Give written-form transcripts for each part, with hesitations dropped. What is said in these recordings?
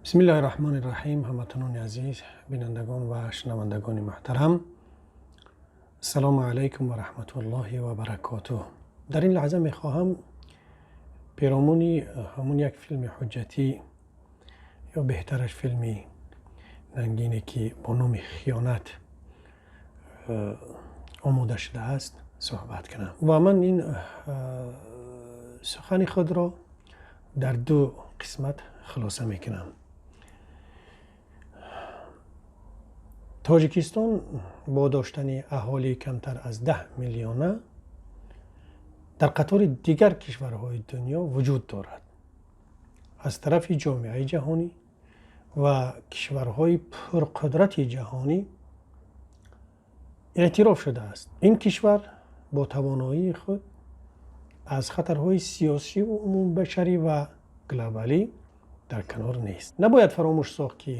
Бисмиллоҳи раҳмони раҳим. Ҳамватанони азиз, бинандагон ва шунавандагони муҳтарам, ассалому алайкум ва раҳматуллоҳи ва баракотуҳ. Дар ин лаҳза мехоҳам перомуни ҳамун як филми ҳуҷҷатӣ ё беҳтараш филми рангине, ки бо номи «Хиёнат» омода шудааст, суҳбат кунам ва ман ин сухани худро дар ду қисмат хулоса мекунам. Тоҷикистон бо доштани аҳолии камтар аз 10 миллиона дар қатори дигар кишварҳои дунё вуҷуд дорад. Аз тарафи ҷомеаи ҷаҳонӣ ва кишварҳои пурқудрати ҷаҳонӣ эътироф шудааст. Ин кишвар бо тавоноии худ аз хатарҳои сиёсиву умумбашарӣ ва глобалӣ дар канор нест. Набояд фаромӯш сохт, ки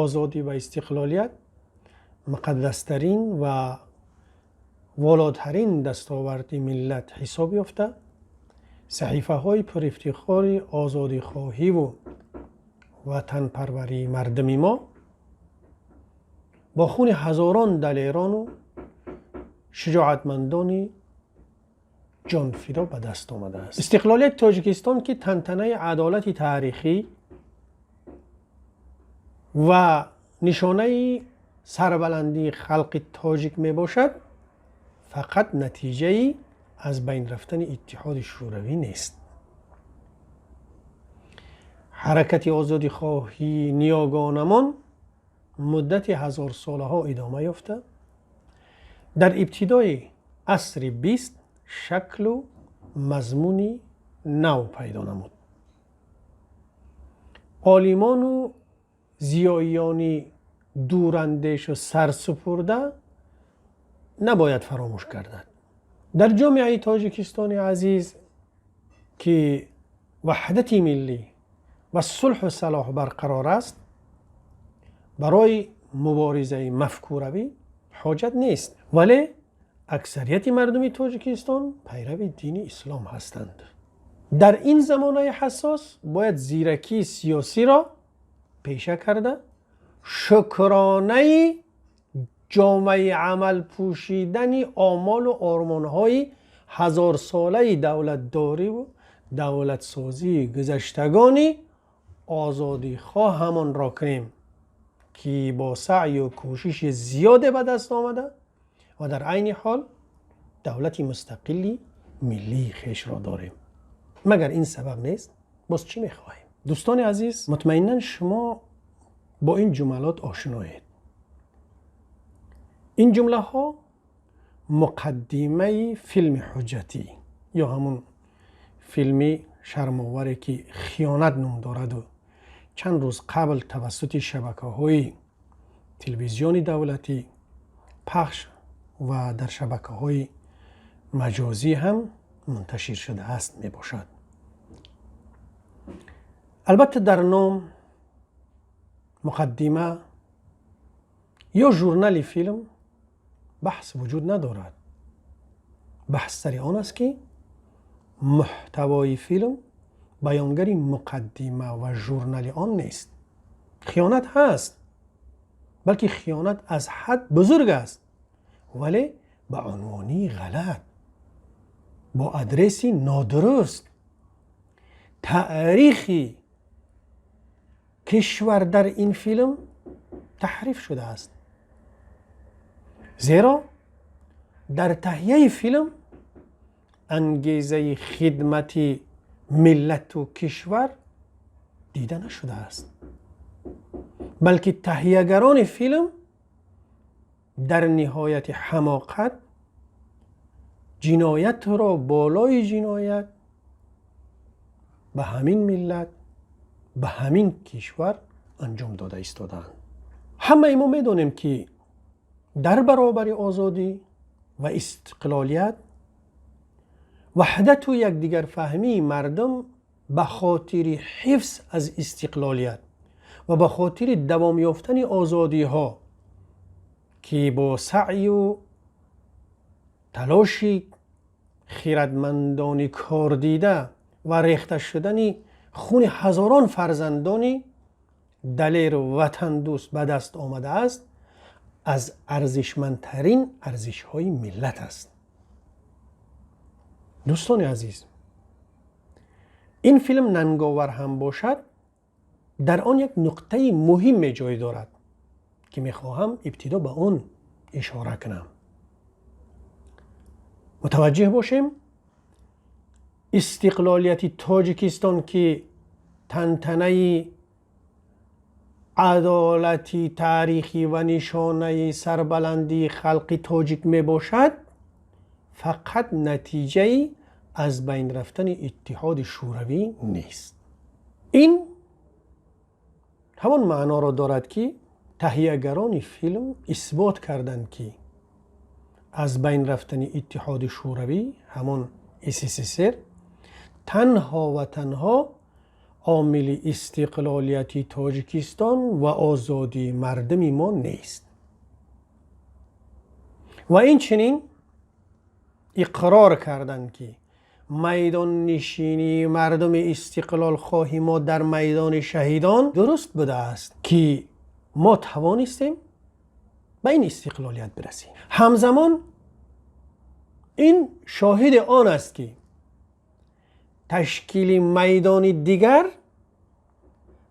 озодӣ ва истиқлолият муқаддастарин ва волотарин дастоварди миллат ҳисоб ёфта, саҳифаҳои пурифтихори озодихоҳиву ватанпарварии мардуми мо бо хуни ҳазорон далерону шуҷоатмандони ҷонфидо ба даст омадааст. Истиқлолияти Тоҷикистон, ки тантанаи адолати таърихӣ ва нишонаи сарбаландии халқи тоҷик мебошад, фақат натиҷаи аз байн рафтани Иттиҳоди Шӯравӣ нест. Ҳаракати озодихоҳии ниёгонамон муддати ҳазорсолаҳо идома ёфта, дар ибтидои асри 20 шаклу мазмуни нав пайдо намуд. Олимону зиёиёни дурандешу сарсупурда набояд фаромӯш гардад. Дар ҷомеаи Тоҷикистони азиз, ки ваҳдати миллӣ ва сулҳу салоҳ барқарор аст, барои муборизаи мафкуравӣ ҳоҷат нест, вале аксарияти мардуми Тоҷикистон пайрави дини ислом ҳастанд. Дар ин замонаи ҳассос бояд зиракии сиёсиро пеша карда, шукронаи ҷомаи амал пӯшидани омолу ормонҳои ҳазорсолаи давлатдориву давлатсозии гузаштагони озодихоҳамонро кунем, ки бо саъю кӯшиши зиёде ба даст омада ва дар айни ҳол давлати мустақили миллии хешро дорем. Магар ин сабаб нест? Боз чӣ мехоҳем? Дӯстони азиз, мутмаинан шумо бо ин ҷумлалот ошиноед. Ин ҷумлаҳо муқаддимаи филми ҳуҷҷатӣ ё ҳамун филми шармоваре, ки «Хиёнат» ном дораду чанд рӯз қабл тавассути шабакаҳои телевизиони давлатӣ пахш ва дар шабакаҳои маҷозӣ ҳам мунташир шудааст, мебошад. Албатта, дар ном, муқаддима ё журнали филм баҳс вуҷуд надорад. Баҳс сари он аст, ки муҳтавои филм баёнгари муқаддима ва журнали он нест. Хиёнат ҳаст, балки хиёнат аз ҳад бузург аст, вале ба унвони ғалат, бо адреси нодуруст. Таърихи кишвар дар ин филм таҳриф шудааст, зеро дар таҳияи филм ангезаи хидмати миллату кишвар дида нашудааст, балки таҳиягарони филм дар ниҳояти ҳамоқат ҷиноятро болои ҷиноят ба ҳамин миллат, ба ҳамин кишвар анҷом дода истодаанд. Ҳамаи мо медонем, ки дар баробари озодӣ ва истиқлолият, ваҳдату якдигарфаҳмии мардум ба хотири ҳифз аз истиқлолият ва ба хотири давом ёфтани озодиҳо, ки бо саъю талоши хиратмандони кордида ва рехта шудани хуни ҳазорон фарзандони далеру ватандӯст ба даст омадааст, аз арзишмандтарин арзишҳои миллат аст. Дӯстони азиз, ин филм нанговар ҳам бошад, дар он як нуқтаи муҳиме ҷой дорад, ки мехоҳам ибтидо ба он ишора кунам. Мутаваҷҷеҳ бошем: истиқлолияти Тоҷикистон, ки тантанаи адолати таърихӣ ва нишонаи сарбаландии халқи тоҷик мебошад, фақат натиҷаи аз байн рафтани Иттиҳоди Шӯравӣ нест. Ин ҳамон маъноро дорад, ки таҳиягарони филм исбот карданд, ки аз байн рафтани Иттиҳоди Шӯравӣ, ҳамон СССР, танҳо ва танҳо омили истиқлолияти Тоҷикистон ва озодии мардуми мо нест. Ва инчунин иқрор карданд, ки майдоннишинии мардуми истиқлолхоҳи мо дар Майдони Шаҳидон дуруст будааст, ки мо тавонистем ба ин истиқлолият бирасем. Ҳамзамон ин шоҳиди он аст, ки ташкили майдони дигар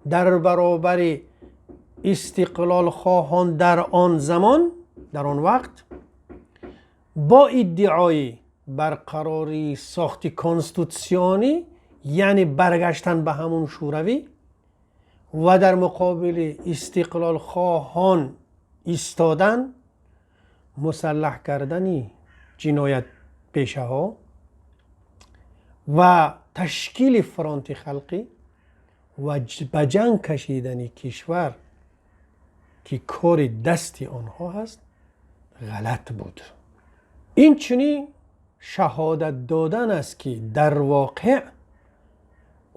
дар баробари истиқлолхоҳон дар он замон, дар он вақт, бо иддаои барқарории сохти конститутсионӣ, яъне баргаштан ба ҳамун Шӯравӣ, ва дар муқобили истиқлолхоҳон истодан, мусаллаҳ кардани ҷиноятпешаҳо ва ташкили фронти халқӣ ва ба ҷанг кашидани кишвар, ки кори дасти онҳо ҳаст, ғалат буд. Инчунин шаҳодат додан аст, ки дар воқеъ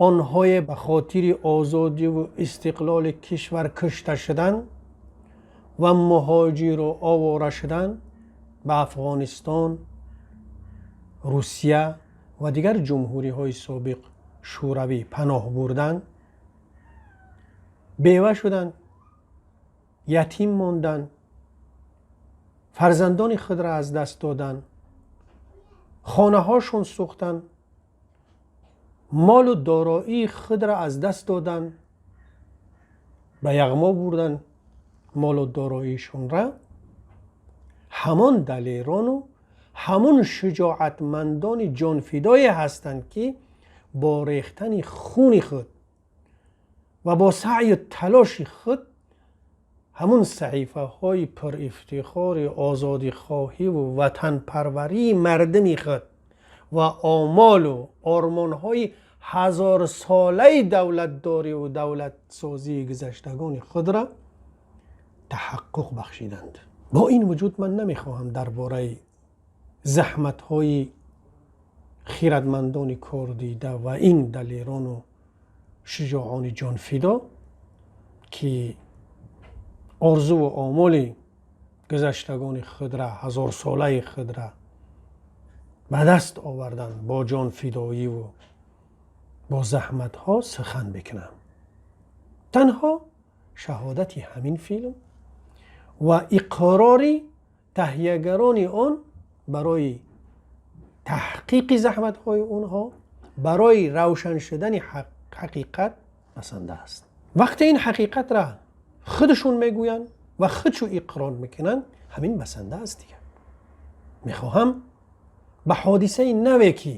онҳое ба хотири озодиву истиқлоли кишвар кушта шуданд ва муҳоҷиру овора шуданд, ба Афғонистон, Русия ва дигар ҷумҳуриҳои собиқ Шӯравӣ паноҳ бурданд, бева шуданд, ятим монданд, фарзандони худро аз даст доданд, хонаҳошон сӯхтанд, молу дороии худро аз даст доданд, ба яғмо бурданд молу дороишонра, ҳамон далерону ҳамон шуҷоатмандони ҷонфидое ҳастанд, ки бо рехтани хуни худ ва бо саъю талоши худ ҳамун саҳифаҳои пурифтихори озодихоҳиву ватанпарварии мардуми худ ва омолу ормонҳои ҳазорсолаи давлатдориву давлатсозии гузаштагони худро таҳаққуқ бахшиданд. Бо ин вуҷуд ман намехоҳам дар бораи заҳматҳои хиратмандони кордида ва ин далерону шуҷоъони ҷонфидо, ки орзуву омоли гузаштагони худра, ҳазорсолаи худра ба даст оварданд бо ҷонфидоиву бо заҳматҳо, сухан бикунам. Танҳо шаҳодати ҳамин филм ва иқрори таҳиягарони он барои таҳқиқи заҳматҳои онҳо, барои равшан шудани ҳақиқат басанда аст. Вақте ин ҳақиқатра худашон мегӯянд ва худшу иқрор мекунанд, ҳамин басанда аст. Дигар мехоҳам ба ҳодисаи наве, ки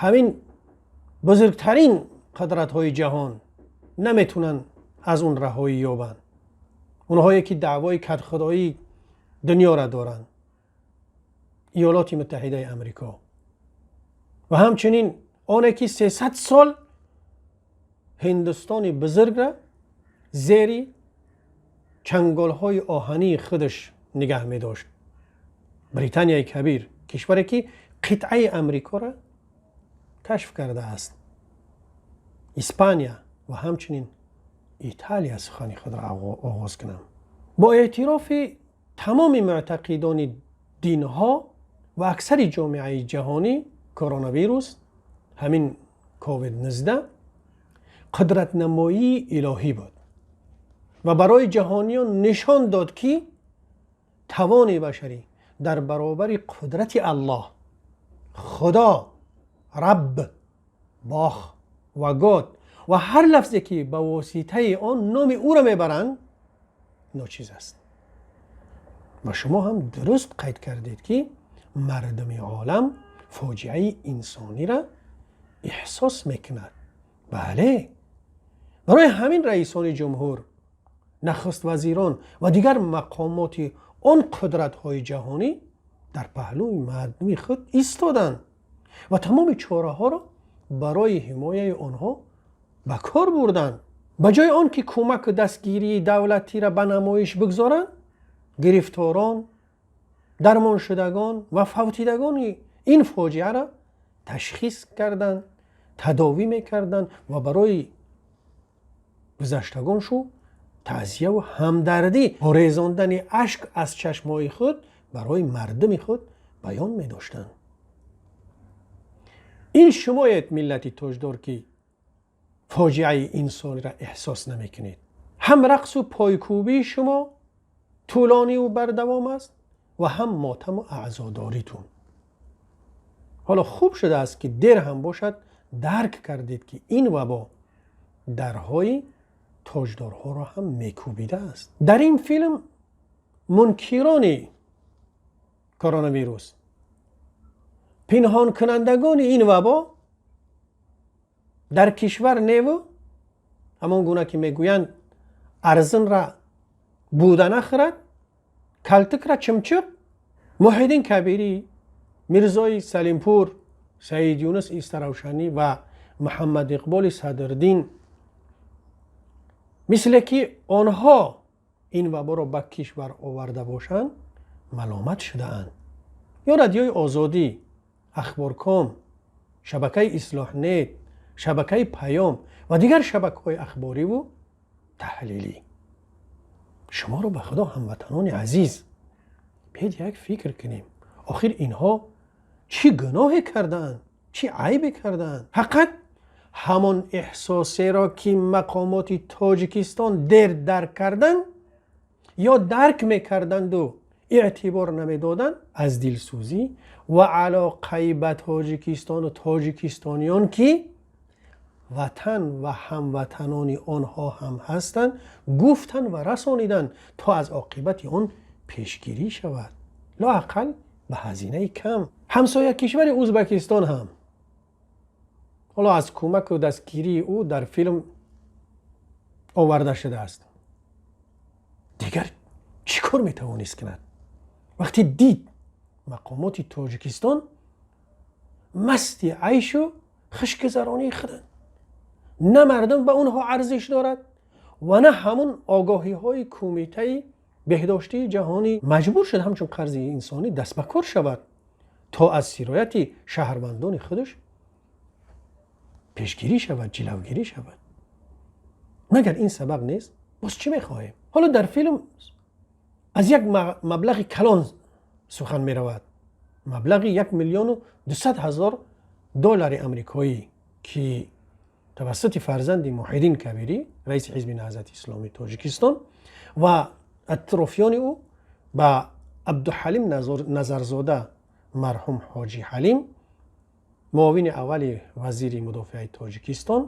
ҳамин бузургтарин қудратҳои ҷаҳон наметунанд аз он раҳоӣ ёбанд, онҳое ки даъвои кадхудоии дунёра доранд, Иёлоти Муттаҳидаи Амрико, ва ҳамчунин оне ки 300 сол Ҳиндустони бузургра зери чанголҳои оҳании худаш нигаҳ медошт, Британияи Кабир, кишваре ки қитъаи Амрикоро кашф кардааст, Испания ва ҳамчунин Италия сухани худро оғоз кунам. Бо эътирофи тамоми муътақидони динҳо ва аксари ҷомеаи ҷаҳонӣ, коронавирус, ҳамин COVID-19. Қудратнамоии илоҳӣ буд ва барои ҷаҳониён нишон дод, ки тавони башарӣ дар баробари қудрати Аллоҳ, Худо, Рабб, Бог ва God ва ҳар лафзе, ки ба воситаи он номи ӯро мебаранд, ночиз аст. Ва шумо ҳам дуруст қайд кардед, ки мардуми олам фоҷиаи инсониро эҳсос мекунад. Бале, барои ҳамин раисони ҷумҳур, нахуствазирон ва дигар мақомоти он қудратҳои ҷаҳонӣ дар паҳлӯи мардуми худ истоданд ва тамоми чораҳоро барои ҳимояи онҳо ба кор бурданд. Ба ҷои он ки кӯмаку дастгирии давлатиро ба намоиш бигзоранд, гирифторон, дармоншудагон ва фавтидагони ин фоҷиаро ташхис карданд, тадовӣ мекарданд ва барои гузаштагоншу таъзияву ҳамдардӣ, резондани ашк аз чашмҳои худ барои мардуми худ баён медоштанд. Ин шумоед, миллати тоҷдор, ки фоҷиаи инсониро эҳсос намекунед. Ҳам рақсу пойкӯбии шумо тӯлониву бардавом аст ва ҳам мотаму аъзодоритун. Ҳоло хуб шудааст, ки дер ҳам бошад, дарк кардед, ки ин вабо дарҳои тоҷдорҳоро ҳам мекӯбидааст. Дар ин филм мункирони коронавирус, пинҳонкунандагони ин вабо дар кишвар неву, ҳамон гуна ки мегӯянд, арзинра буда нахӯрад, калтакра чимчиқ, Муҳиддин Кабирӣ, Мирзои Салимпур, Саид Юнус Истаравшанӣ ва Муҳаммад Иқболи Садриддин, мисле ки онҳо ин ваборо ба кишвар оварда бошанд, маломат шудаанд. Ё Радиои Озодӣ, Ахборком, шабакаи Ислоҳнет, шабакаи Паём ва дигар шабакаҳои ахбориву таҳлилӣ. Шуморо ба Худо, ҳамватанони азиз, биед як фикр кунем. Охир инҳо чӣ гуноҳе кардаанд, чӣ айбе кардаанд? Фақат ҳамон эҳсосеро, ки мақомоти Тоҷикистон дер дарк карданд ё дарк мекарданду эътибор намедоданд, аз дилсӯзӣ ва алоқаи ба Тоҷикистону тоҷикистониён, ки ватан ва ҳамватанони онҳо ҳам ҳастанд, гуфтанд ва расониданд, то аз оқибати он пешгирӣ шавад, лоақал ба ҳазинаи кам. Ҳамсоя кишвари Ӯзбекистон ҳам ҳоло аз кӯмаку дастгирии ӯ дар филм оварда шудааст. Дигар чӣ кор метавонист кунад, вақте дид мақомоти Тоҷикистон масти айшу хушгузаронии худанд, на мардум ба онҳо арзиш дорад ва на ҳамун огоҳиҳои Кумитаи беҳдоштии ҷаҳонӣ? Маҷбур шуд ҳамчун қарзи инсонӣ даст ба кор шавад, то аз сирояти шаҳрвандони худаш пешгирӣ шавад, ҷилавгирӣ шавад. Магар ин сабаб нест? Боз чӣ мехоҳем? Ҳоло дар филм аз як маблағи калон сухан меравад, маблағи 1 200 000 доллари амрикоӣ, ки тавассути фарзанди Муҳиддин Кабирӣ, раиси Ҳизби Наҳзати Исломии Тоҷикистон, ва атрофиёни ӯ ба Абдуҳалим Назарзода, марҳум Ҳоҷи Ҳалим, муовини аввали вазири мудофиаи Тоҷикистон,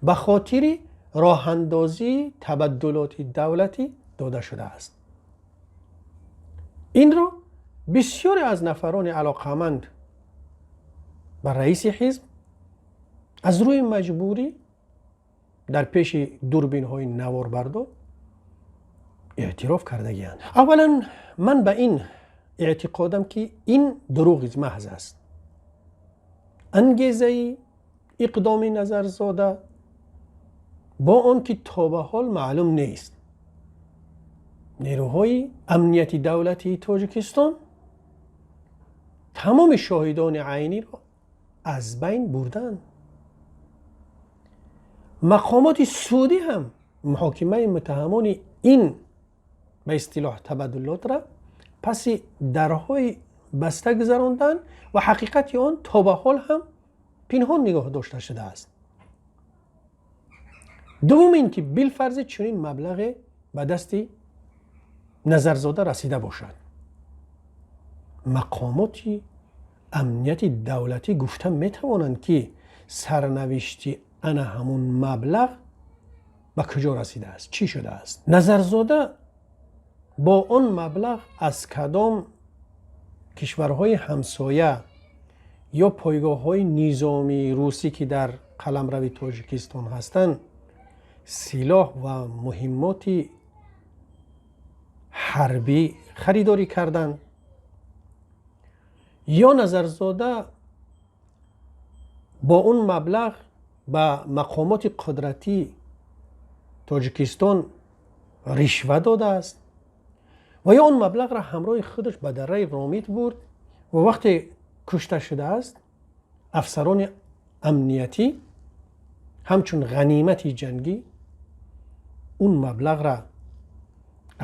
ба хотири роҳандозии табаддулоти давлатӣ дода шудааст. Инро бисёре аз нафарони алоқаманд ба раиси ҳизб аз рӯи маҷбурӣ дар пеши дурбинҳои наворбардор эътироф кардагианд. Аввалан, ман ба ин эътиқодам, ки ин дурӯғи маҳз аст. Ангезаи иқдоми Назарзода бо он ки то ба ҳол маълум нест. Нерӯҳои амнияти давлатии Тоҷикистон тамоми шоҳидони айниро аз байн бурданд. Мақомоти судӣ ҳам муҳокимаи муттаҳамони ин ба истилоҳ табаддулотра паси дарҳои баста гузаронданд ва ҳақиқати он то ба ҳол ҳам пинҳон нигоҳ дошта шудааст. Дуввум ин ки билфарзи чунин маблағе ба дасти Назарзода расида бошад, мақомоти амнияти давлатӣ гуфта метавонанд, ки сарнавишти ана ҳамун маблағ ба куҷо расидааст, чӣ шудааст? Назарзода бо он маблағ аз кадом кишварҳои ҳамсоя ё пойгоҳҳои низомии русӣ, ки дар қаламрави Тоҷикистон ҳастанд, силоҳ ва муҳиммоти ҳарбӣ харидорӣ карданд? Ё Назарзода бо он маблағ ба мақомоти қудратӣ Тоҷикистон ришва додааст ва ё он маблағро ҳамроҳи худаш ба дарраи Ромит бурд ва вақте кушта шудааст, афсарони амниятӣ ҳамчун ғанимати ҷангӣ он маблағра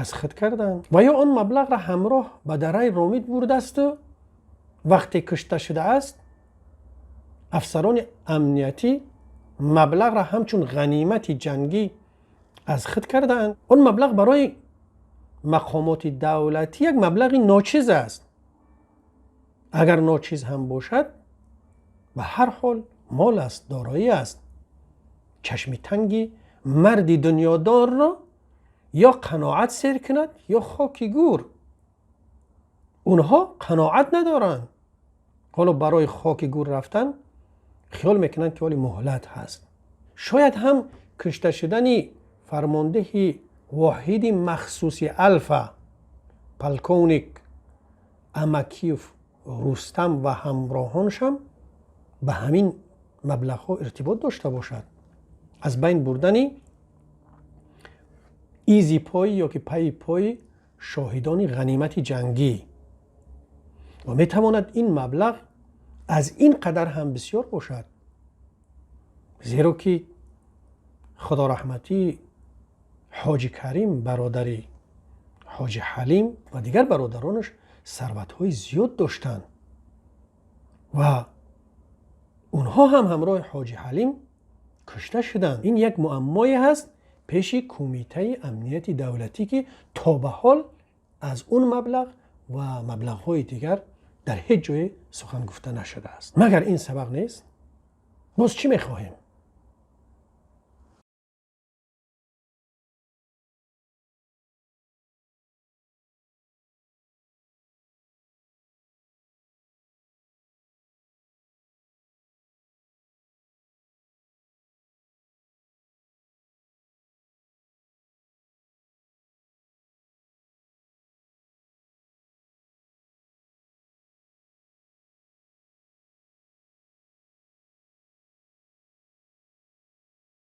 аз худ карданд ва ё он маблағра ҳамроҳ ба дарраи Ромит бурдаасту вақте кушта шудааст, афсарони амниятӣ маблағра ҳамчун ғанимати ҷангӣ аз худ кардаанд? Он маблағ барои мақомоти давлатӣ як маблағи ночиз аст. Агар ночиз ҳам бошад, ба ҳар ҳол мол аст, дороӣ аст. Чашми танги марди дунёдорро ё қаноат сер кунад, ё хоки гур. Онҳо қаноат надоранд. Ҳоло барои хоки гур рафтан хиёл мекунанд, ки ҳоли муҳлат ҳаст. Шояд ҳам кушта шудани фармондеҳи воҳиди махсуси Алфа, полковник Амакиев Рустам ва ҳамроҳонашам ба ҳамин маблағҳо иртибот дошта бошад. Аз байн бурдани изи пои ё ки пайи пои шоҳидони ғанимати ҷангӣ. Ва метавонад ин маблағ аз ин қадар ҳам бисёр бошад, зеро ки худораҳматӣ Ҳоҷи Карим, бародари Ҳоҷи Ҳалим, ва дигар бародаронаш сарватҳои зиёд доштанд ва онҳо ҳам ҳамроҳи Ҳоҷи Ҳалим кушта шуданд. Ин як муаммое ҳаст пеши Кумитаи амнияти давлатӣ, ки то ба ҳол аз он маблағ ва маблағҳои дигар дар ҳеҷ ҷое сухан гуфта нашудааст. Магар ин сабақ нест? Боз чӣ мехоҳем?